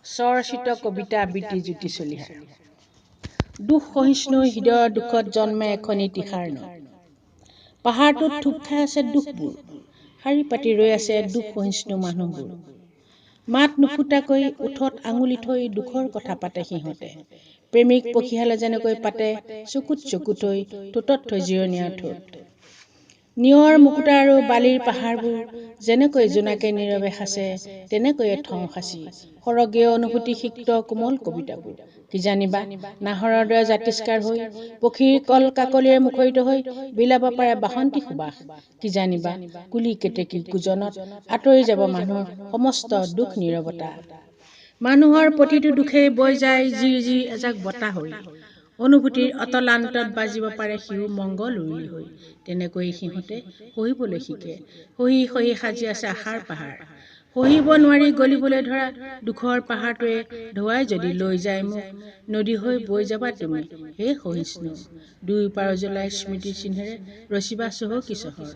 স্বৰচিত কবিতা আবৃত্তি জ্যোতি চলিহাৰ। দুখ সহিষ্ণু হৃদয়ৰ দুখত জন্মে এখনি তীখাৰ নদ। পাহাৰটোত থূপ খাই আছে দুখবোৰ, শাৰী পাতি ৰৈ আছে দুখ সহিষ্ণু মানুহবোৰ। মাত নুফুটাকৈ ওঁঠত আঙুলি থৈ দুখৰ কথা পাতে সিহঁতে। প্ৰেমিক পখীহালে যেনেকৈ পাতে চকুত চকু থৈ, ঠোঁটত থৈ জিৰণীয়া ঠোঁট। নিয়ৰ মুকুতা আৰু বালিৰ পাহাৰবোৰ যেনেকৈ জোনাকে নীৰৱে সাঁচে, তেনেকৈয়ে থওঁ সাঁচি সৰগীয় অনুভূতি সিক্ত কোমল কবিতাবোৰ। কিজানিবা নাহৰৰ দৰে জাতিষ্কাৰ হৈ, পক্ষীৰ কল কাকলিৰে মুখৰিত হৈ বিলাব পাৰে বাসন্তী সুবাস। কিজানিবা কুলি কেতেকীৰ কূজনত আঁতৰি যাব মানুহৰ সমস্ত দুখ নীৰৱতা। মানুহৰ প্ৰতিটো দুখেই বৈ যায় জিৰি জিৰি এজাক বতাহ হৈ। অনুভূতিৰ অতলান্তত বাজিব পাৰে সিও মংগল উৰুলি হৈ। তেনেকৈয়ে সিহঁতে সহিবলৈ শিকে। সহি সহি সাজি আছে আশাৰ পাহাৰ। সহিব নোৱাৰি গলিবলৈ ধৰা দুখৰ পাহাৰটোৱে ঢৌৱাই যদি লৈ যায় মোক, নদী হৈ বৈ যাবা তুমি হে সহিষ্ণু। দুয়ো পাৰ জ্বলাই স্মৃতি চিহ্নেৰে ৰচিবা চহকী চহৰ।